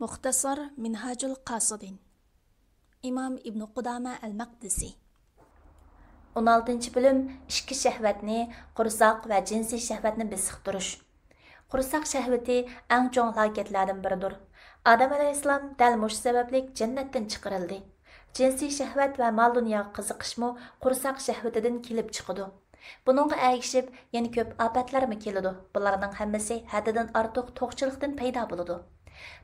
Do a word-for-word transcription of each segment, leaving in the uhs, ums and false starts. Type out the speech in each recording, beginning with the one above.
مۇختەسار مىنھاجۇل قاسىدىن. ئىمام ئىبنى قۇدامە ئەل مەقدىسى. ئون ئالتىنچى بۆلۈم. ئىچكى شەھۋەتنى، قورساق ۋە جىنسىي شەھۋەتنى بېسىقتۇرۇش. قورساق شەھۋىتى ئەڭ چوڭ ھالاكەتلەردىن بىرىدۇر. ئادەم ئەلەيھىسسالام دەل مۇشۇ سەۋەبلىك جەننەتتىن چىقىرىلدى. جىنسىي شەھۋەت ۋە مال-دۇنياغا قىزىقىشمۇ قورساق شەھۋىتىدىن كېلىپ چىقىدۇ. بۇنىڭغا ئەگىشىپ يەنە كۆپ ئاپەتلەرمۇ كېلىدۇ. بۇلارنىڭ ھەممىسى ھەددىدىن ئارتۇق توقچىلىقتىن پەيدا بولىدۇ.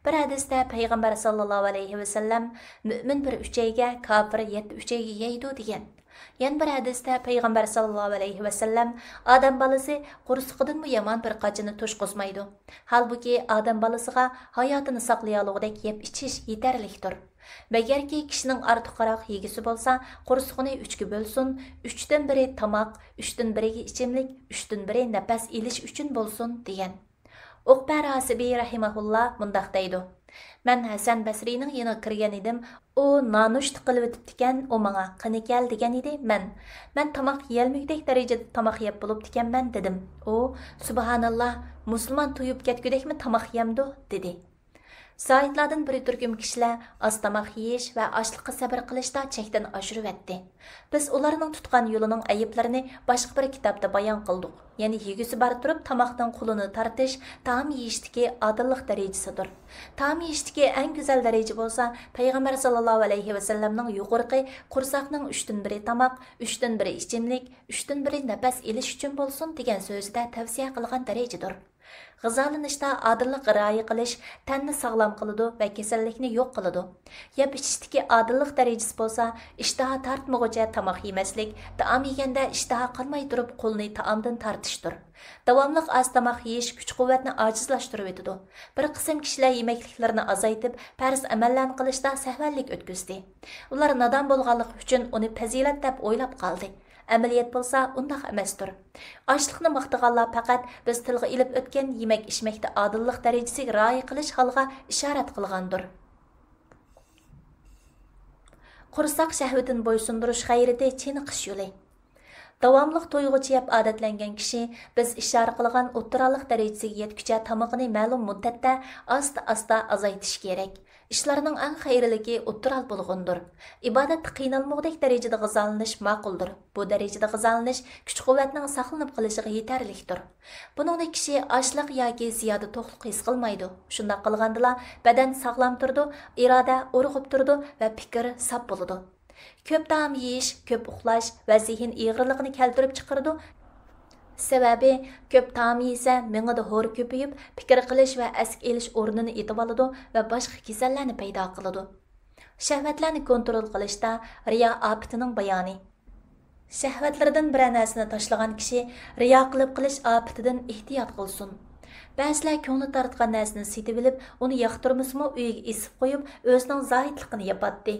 بىر ھەدىستە پەيغەمبەر ساللاللاھۇ ئەلەيھى ۋەسەللەم، «مۆمىن بىر ئۈچەيگە، كاپىر يەتتە ئۈچەيگە يەيدۇ» دېگەن. يەنە بىر ھەدىستە پەيغەمبەر ساللاللاھۇ ئەلەيھى ۋەسەللەم، «ئادەم بالىسى قورسىقىدىنمۇ يامان بىر قاچىنى توشقۇزمايدۇ.» ھالبۇكى، ئادەم بالىسىغا ھاياتىنى ساقلىيالىغۇدەك يەپ-ئىچىش يېتەرلىكتۇر. مەگەركى كىشىنىڭ ئارتۇقراق يېگۈسى بولسا، قورسىقىنى ئۈچكە بۆلسۇن، ئۈچتىن بىرى تاماق، ئۈچتىن بىرىگە ئىچىملىك، ئۈچتىن بىرى نەپەس ئېلىش ئۈچۈن بولسۇن، دېگەن. ئۇقبە راسىبى رەھىمەھۇللا مۇنداق دەيدۇ، مەن ھەسەن بەسرىنىڭ يېنىغا كىرگەن ئىدىم. ئۇ نانۇشتا قىلىۋېتىپتىكەن، ئۇ ماڭا، «قېنى كەل» دېگەن ئىدى، مەن، «مەن تاماق يېيەلمىگۈدەك دەرىجىدە تاماق يەپ بولۇپتىكەنمەن» دېدىم. ئۇ، «سۇبھاناللا، مۇسۇلمان تويۇپ كەتكۈدەكمۇ تاماق يەمدۇ؟» دېدى. زاھىدلاردىن بىر تۈركۈم كىشىلەر ئاز تاماق يېيىش ۋە ئاچلىققا سەبرى قىلىشتا چەكتىن ئاشۇرۇۋەتتى. بىز ئۇلارنىڭ تۇتقان يولىنىڭ ئەيىبلىرىنى باشقا بىر كىتابتا بايان قىلدۇق. يەنى يېگۈسى بار تۇرۇپ تاماقنىڭ قولىنى تارتىش تائام يېيىشتىكى ئادىللىق دەرىجىسىدۇر. تائام يېيىشتىكى ئەڭ گۈزەل دەرىجە بولسا پەيغەمبەر ساللاللاھۇ ئەلەيھى ۋەسەللەمنىڭ يۇقىرىقى «قورساقنىڭ ئۈچتىن بىرى تاماق، ئۈچتىن بىرى ئىچىملىك، ئۈچتىن بىرى نەپەس ئېلىش ئۈچۈن بولسۇن» دېگەن سۆزىدە تەۋسىيە قىلغان دەرىجىدۇر. غىزالىنىشتا ئادىللىققا رىئايە قىلىش تەننى ساغلام قىلىدۇ ۋە كېسەللىكنى يوق قىلىدۇ. يەپ ئىچىشتىكى ئادىللىق دەرىجىسى بولسا، ئىشتىھا تارتمىغۇچە تاماق يېمەسلىك، تائام يېگەندە ئىشتىھا قانماي تۇرۇپ قولنى تائامدىن تارتىشتۇر. داۋاملىق ئاز تاماق يېيىش كۈچ-قۇۋۋەتنى ئاجىزلاشتۇرۇۋېتىدۇ. بىر قىسىم كىشىلەر يېمەكلىكلىرىنى ئازايتىپ، پەرز ئەمەللەرنى قىلىشتا سەھۋەنلىك ئۆتكۈزدى. ئۇلار نادان بولغانلىقى ئۈچۈن ئۇنى پەزىلەت دەپ ئويلاپ قالدى. ئەمەلىيەت بولسا ئۇنداق ئەمەستۇر. ئاشلىقنى ماختىغانلار پەقەت بىز تىلغا ئېلىپ ئۆتكەن يېمەك-ئىچمەكتە ئادىللىق دەرىجىسىگە رىئايە قىلىش ھالىغا ئىشارەت قىلغاندۇر. قورساق شەھۋىتىنى بويسۇندۇرۇش غەيرىتى چېنىقىش يولى. داۋاملىق تويغۇچە يەپ ئادەتلەنگەن كىشى بىز ئىشارە قىلغان ئوتتۇرالىق دەرىجىسىگە يەتكۈچە تامىقىنى مەلۇم مۇددەتتە ئاستا-ئاستا ئازايتىشى كېرەك. ئىشلارنىڭ ئەڭ خەيرلىكى ئوتتۇرال بولغىنىدۇر. ئىبادەتتە قىينالمىغۇدەك دەرىجىدە غىزالىنىش ماقۇلدۇر. بۇ دەرىجىدە غىزالىنىش كۈچ-قۇۋۋەتنىڭ ساقلىنىپ قېلىشىغا يېتەرلىكتۇر. بۇنىڭدا كىشى ئاچلىق ياكى زىيادە توقلۇق ھېس قىلمايدۇ. شۇنداق قىلغاندىلا بەدەن ساغلام تۇرىدۇ، ئىرادە ئۇرغۇپ تۇرىدۇ ۋە پىكىر ساپ بولىدۇ. كۆپ تائام يېيىش كۆپ ئۇخلاش ۋە زېھىن ئېغىرلىقىنى كەلتۈرۈپ چىقىرىدۇ. سەۋەبى، كۆپ تائام يېسە مېڭىدە ھور كۆپىيىپ، پىكىر قىلىش ۋە ئەسكە ئېلىش ئورنىنى ئېتىۋالىدۇ ۋە باشقا كېسەللەرنى پەيدا قىلىدۇ. شەھۋەتلەرنى كونترول قىلىشتا رىيا ئاپىتىنىڭ بايانى. شەھۋەتلىرىدىن بىرەر نەرسىنى تاشلىغان كىشى رىيا قىلىپ قېلىش ئاپىتىدىن ئېھتىيات قىلسۇن. بەزىلەر كۆڭلى تارتقان نەرسىنى سېتىۋېلىپ، ئۇنى ياقتۇرمىسىمۇ ئۆيىگە ئېسىپ قويۇپ، ئۆزىنىڭ زاھىتلىقىنى ياپاتتى.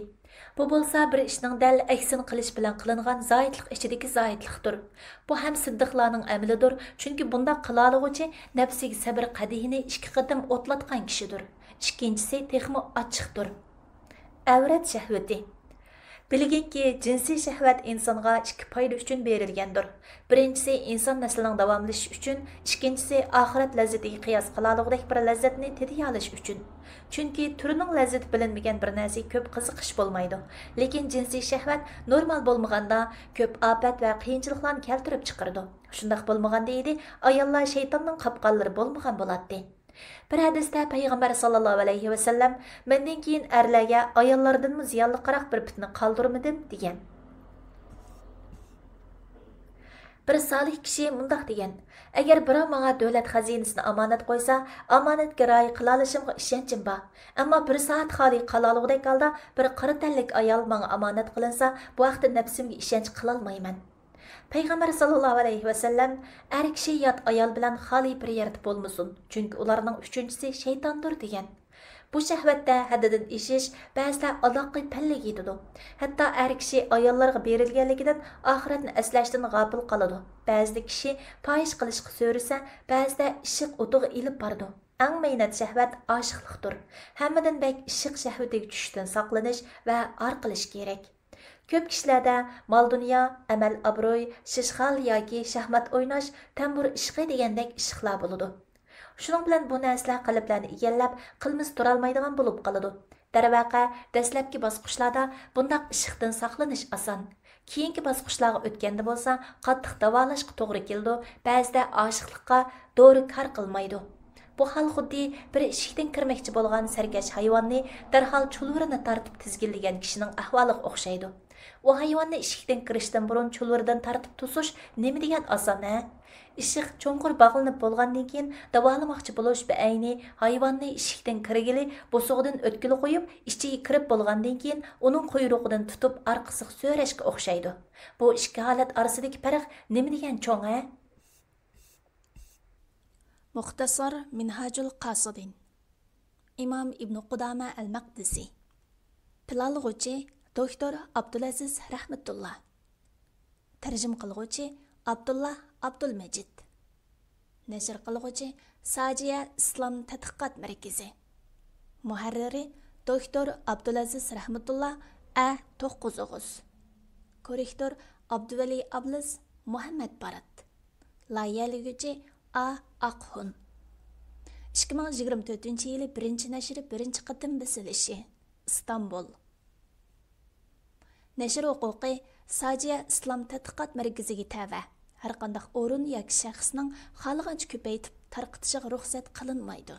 بۇ بولسا بىر ئىشنىڭ دەل ئەكسىنى قىلىش بىلەن قىلىنغان زاھىتلىق ئىچىدىكى زاھىتلىقتۇر. بۇ ھەم سىددىقلارنىڭ ئەمىلىدۇر، چۈنكى بۇنداق قىلالىغۇچى نەپسىگە سەبرى قەدىھىنى ئىككى قېتىم ئوتلاتقان كىشىدۇر. ئىككىنچىسى تېخىمۇ ئاچچىقتۇر. ئەۋرەت شەھۋىتى. بىلگىنكى، جىنسىي شەھۋەت ئىنسانغا ئىككى پايدا ئۈچۈن بېرىلگەندۇر. بىرىنچىسى، ئىنسان نەسلىنىڭ داۋاملىشىشى ئۈچۈن، ئىككىنچىسى، ئاخىرەت لەززىتىگە قىياس قىلالىغۇدەك بىر لەززەتنى تېتىيالىش ئۈچۈن. چۈنكى تۈرىنىڭ لەززىتى بىلىنمىگەن بىر نەرسىگە كۆپ قىزىقىش بولمايدۇ. لېكىن جىنسىي شەھۋەت نورمال بولمىغاندا، كۆپ ئاپەت ۋە قىيىنچىلىقلارنى كەلتۈرۈپ چىقىرىدۇ. شۇنداق بولمىغاندا ئىدى، ئاياللار شەيتاننىڭ قاپقانلىرى بولمىغان بولاتتى. بىر ھەدىستە پەيغەمبەر ساللاللاھۇ ئەلەيھى ۋەسەللەم، مەندىن كېيىن ئەرلەرگە ئاياللاردىنمۇ زىيانلىقراق بىر پىتنە قالدۇرمىدىم، دېگەن. بىر سالىھ كىشى مۇنداق دېگەن، ئەگەر بىراۋ ماڭا دۆلەت خەزىنىسىنى ئامانەت قويسا، ئامانەتكە رىئايە قىلالىشىمغا ئىشەنچىم بار. ئەمما بىر سائەت خالىي قالالىغۇدەك ھالدا بىر قارا تەنلىك ئايال ماڭا ئامانەت قىلىنسا، بۇ ھەقتە نەپسىمگە ئىشەنچ قىلالمايمەن. پەيغەمبەر ساللاللاھۇ ئەلەيھى ۋەسەللەم، ئەر كىشى يات ئايال بىلەن خالىي بىر يەردە بولمىسۇن، چۈنكى ئۇلارنىڭ ئۈچىنچىسى شەيتاندۇر، دېگەن. بۇ شەھۋەتتە ھەددىدىن ئېشىش بەزىدە ئالاققا پەللىگە يېتىدۇ. ھەتتا ئەر كىشى ئاياللارغا بېرىلگەنلىكىدىن ئاخىرەتنى ئەسلەشتىن غاپىل قالىدۇ. بەزىدە كىشى پاھىش قىلىشقا سۆرىسە، بەزىدە ئىشق ئوتىغا ئېلىپ بارىدۇ. ئەڭ مەينەت شەھۋەت ئاشىقلىقتۇر. ھەممىدىن بەك ئىشق شەھۋىتىگە چۈشۈشتىن ساقلىنىش ۋە ئار قىلىش كېرەك. كۆپ كىشىلەردە مال-دۇنيا، ئەمەل-ئابرۇي، شىشخال ياكى شاھمات ئويناش، تەمبۇر ئىشقى دېگەندەك ئىشقلار بولىدۇ. شۇنىڭ بىلەن بۇ نەرسىلەر قەلبلەرنى ئىگىلەپ، قىلمىس تۇرالمايدىغان بولۇپ قالىدۇ. دەرۋەقە، دەسلەپكى باسقۇچلاردا بۇنداق ئىششىقتىن ساقلىنىش ئاسان. كېيىنكى باسقۇچلارغا ئۆتكەندە بولسا، قاتتىق داۋالاشقا توغرا كېلىدۇ، بەزىدە ئاشىقلىققا دورا كار قىلمايدۇ. بۇ ھال خۇددى بىر ئىشىكتىن كىرمەكچى بولغان سەركەش ھايۋاننى دەرھال چۇلۋۇرىنى تارتىپ تىزگىنلىگەن كىشىنىڭ ئەھۋالىغا ئوخشايدۇ. ئۇ ھايۋاننى ئىشىكتىن كىرىشتىن بۇرۇن چۇلۋۇرىدىن تارتىپ توسۇش نېمە دېگەن ئاسان، ھە؟ ئىششىق چوڭقۇر باغلىنىپ بولغاندىن كېيىن، داۋالىماقچى بولۇش بەئەينى ھايۋاننى ئىشىكتىن كىرگىلى، بوسۇغىدىن ئۆتكىلى قويۇپ، ئىچىگە كىرىپ بولغاندىن كېيىن ئۇنىڭ قۇيرۇقىدىن تۇتۇپ ئارقىسىغا سۆرەشكە ئوخشايدۇ. بۇ ئىككى ھالەت ئارىسىدىكى پەرق نېمە دېگەن چوڭ، ھە؟ مۇختەسار مىنھاجۇل قاسىدىن. ئىمام ئىبنى قۇدامە ئەل مەقدىسى. پىلانلىغۇچى دوكتور ئابدۇلئەزىز رەھمەتۇللا. تەرجىمە قىلغۇچى ئابدۇللا ئابدۇلمەجىد. نەشر قىلغۇچى ساجىيە ئىسلام تەتقىقات مەركىزى. مۇھەررىرى دوكتور ئابدۇلئەزىز رەھمەتۇللا، ئە توققۇز ئوغۇز. كوررېكتور ئابدۇۋەلى ئابلىز، مۇھەممەد بارات. لايىھەلىگۈچى ئا ئاقھۇن. ئىككى مىڭ يىگىرمە تۆتىنچى يىلى بىرىنچى نەشرى بىرىنچى قېتىم بېسىلىشى. ئىستانبۇل. نەشر ھوقۇقى ساجىيە ئىسلام تەتقىقات مەركىزىگە تەۋە. ھەرقانداق ئورۇن ياكى شەخسنىڭ خالىغانچە كۆپەيتىپ تارقىتىشىغا رۇخسەت قىلىنمايدۇ.